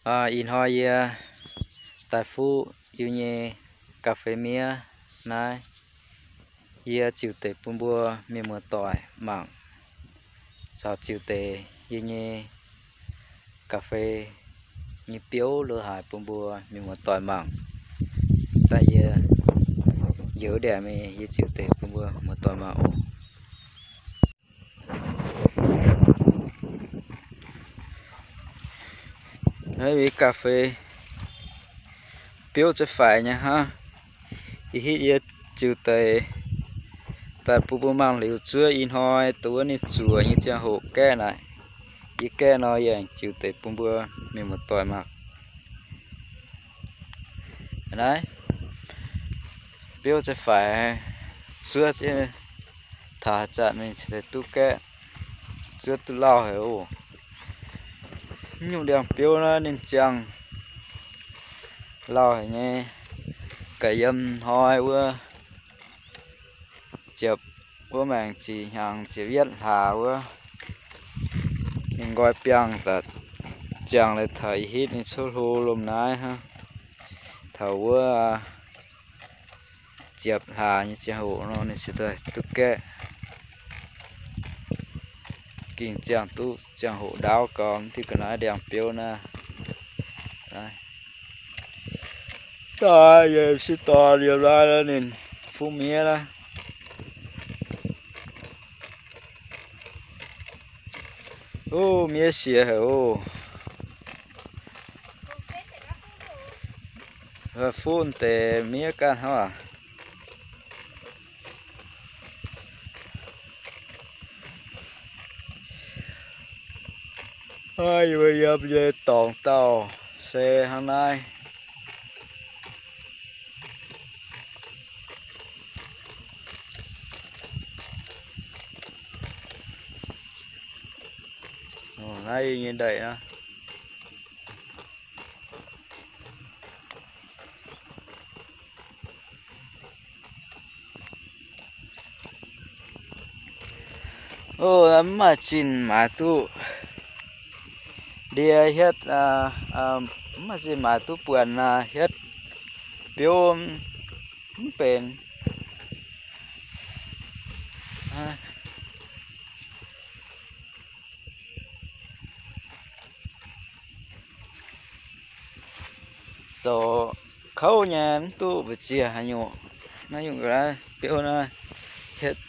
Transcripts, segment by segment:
Ih hnoi yie daaih fuqv yie nyei ga'fei miev naaiv, yie ziux deix bun mbuo mienh muoz-doic mangc, caux ziux deix yie nyei ga'fei nyei biouv lo haaix bun mbuo mienh muoz-doic mangc. Daaih yie njoux ndiangx mingh, yie ziux deix bun mbuo muoz-doic mangc oc. Naaiv yie ga'fei biouv za'faix nyei hnangv. Ih hitv yie ziux deix daaih bun mbuo mangc liuz zuov ih hnoi dongh wuov ninh zuoqc nyei ziangh hoc gaeqv naaic. Yie gaeqv nor, yie aengx ziux deix bun mbuo mienh muoz-doic mangc. Naaiv biouv za'faix zuov taux haaix zanc mingh cingx daaih duqv gaeqv, zuov duqv lauh haic oc. Mv nyungc ndiangx-biouv naaiv ninh ziangh lauh haic nyei. Ga'yiem hnoi wuov ziepc, wuov maengx ziqc hnyangx ziepc yietv hlaax wuov, ninh nqoi biangh daaih ziangh leiz taux ih hitv ninh cuotv hlo lomh naaiv hnangv. Taux wuov ziepc hlaax nyei ziangh hoc nor ninh cingx daaih duqv gaeqv. Ging ziangh duqv ziangh hoc ndaauv gau, mv diuh ga'naaiv ndiangx-biouv naaiv. Daaih yie sieqv dorn yiem naaiv ninh fuqv miev naaiv. Ov, miev siex haic oc. Fuqv deix miev ganh hnangv aac. Yie mbuo yiem nyei dorngx dauh se hnangv naaiv. Naaiv yie nyei ndaih aqv. Mv maaih zinh maaiz duqv ndie hietv, mv maaih zinh maaiz duqv buonc hietv biouv mv benx. Zoux kouv nyei mv duqv mbu'ziex haaix nyungc. Naaiv nyungc ga'naaiv biouv naaiv hietv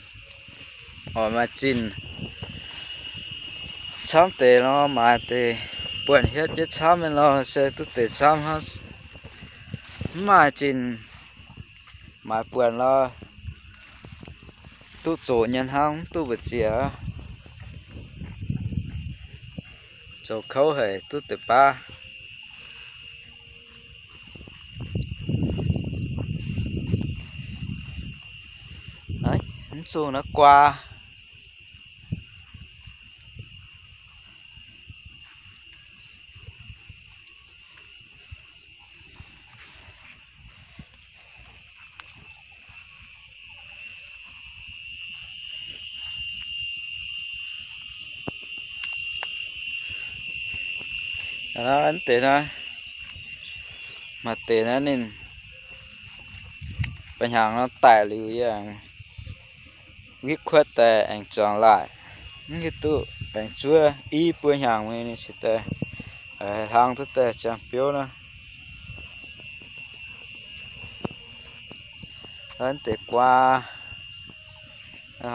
oix maaih zinh camv deix nor, maaiz deix buonc hietv jienv camv nyei nor se duqv deix camv hnangv. Mv maaih zinh maaiz buonc nor, duqv zoqc nyei hnangv, mv duqv mbu'ziex. Zoux kouv haic duqv deix baav. Mv zungh naaiv guaa. Aa, deix naaiv, maaih deix naaiv ninh ba'hnyangx nor daic liuz yie aengx witv kuotv daaih aengx zuangx laaic. Mv hiuv duqv aengx zuov i buo hnyangx mingh ninh cingx daaih hlang duqv daaih ziangh biouv naaiv. Deix guaa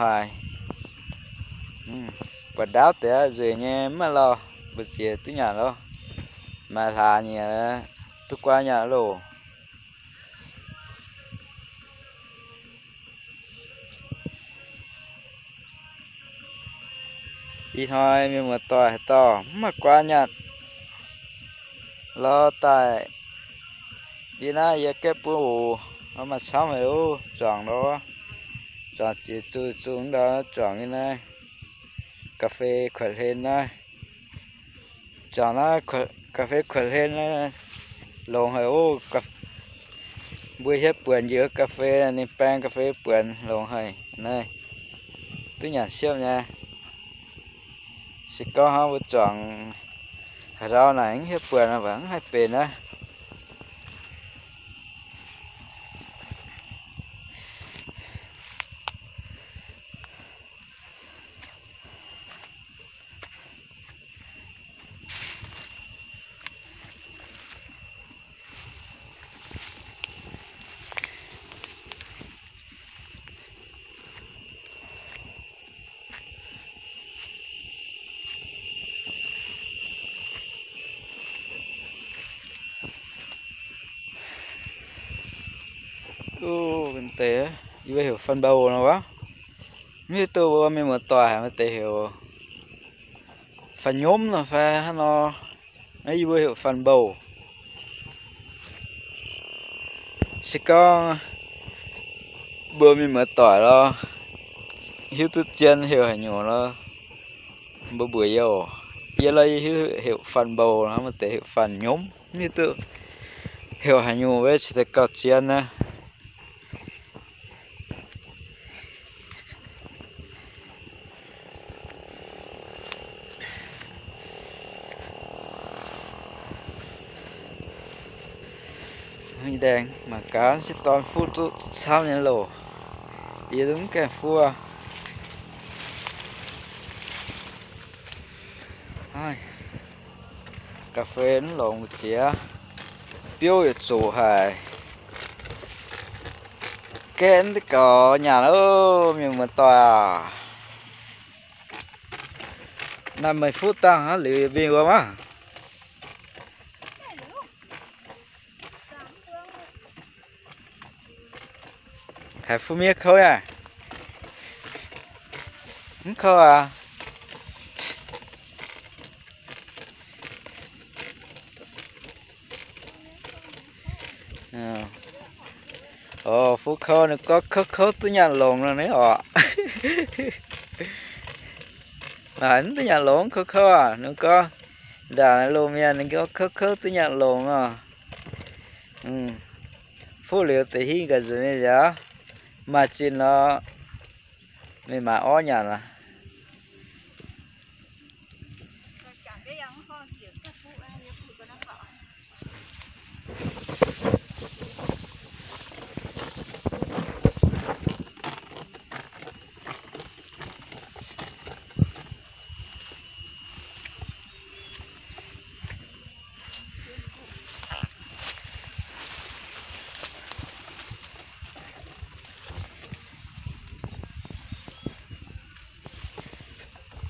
haic, buatc ndaauv deix aqv, nzueic nyei, mv maaih lauh, mbu'ziex duqv nyanc loh. Maaih hlaax nyei duqv guaa nyanc loh. Ih hnoi mienh muoz-doic haaix dauh mv maaih guaa nyanc lorz daaih, yie naaiv yie gaeqv bun oc. Maaih camv haic oc, zuangx nor, zuangx ziex zungh zungh ndau zuangx yie naaiv ga'fei kuotv hlen naaiv. Zuangx naaiv ga'fei kuotv hlen naaiv longx haic oc. Mbuo hietv buonc njiec ga'fei, ninh baeng ga'fei buonc longx haic naaiv, duqv nyanc siepv nyei. Se gorngv hnangv mbuo zuangx Haaix ndau naaic mv hiuv buatc nor, mv haih benx aqv. Duqv deix, yie mbuo heuc fanh mbouc nor wuov. Mv hiuv duqv mbuo mienh muoz-doic haaix maaih deix heuc fanh nyomv nor fai hnangv nor. Naaiv yie mbuo heuc fanh mbouc. Se gorngv mbuo mienh muoz-doic lorz hiuv duqv zien heuc haaix nyungc nor, mbuo mbuox yie oc. Yie lorz yie hiuv heuc fanh mbouc nor, maaih deix heuc fanh nyomv, mv hiuv duqv heuc haaix nyungc, weic zuqc deix gauh zien naaiv. Ndaengx mangc gaax, se dorn fuqv duqv camv nyei loh. Yie mv gaengh fuqv. Ga'fei mv longx jiex, biouv yietc zuqc haic. Gaeqv mv duqv gaux nyanc oc, mienh muoz-doic aac. Naaiv meih fuqv dangh hnangv liuz yie mingh wuov maah. Haiz fuqv miev kouv yaac mv kouv aac. Oc, fuqv kouv, ninh gorngv kouv kouv duqv nyanc longx nor, ninh oc. Naaic mv duqv nyanc longx, kouv kouv aac. Ninh gorngv ndaangc loz-mienh ninh gorngv kouv kouv duqv nyanc longx nor. Fuqv liuz deix hingv ga'nzuonx nyei nziaaux, maaih zinh nor, meih maaiz orv nyanc aqv.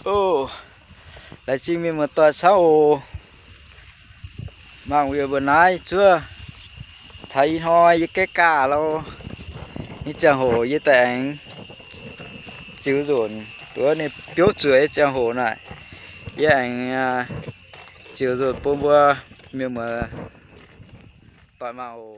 Oc, laengz zingh mienh muoz-doic camv oc. Mangc yie mbuo naaiv zuov taux ih hnoi yie gaeqv gaax lo. Nyei ziangh hoc yie daaih aengx ziux nzunc, duqv ninh biouv zuoqc nyei ziangh hoc naaic, yie aengx ziux nzunc bun mbuo mienh muoz-doic mangc oc.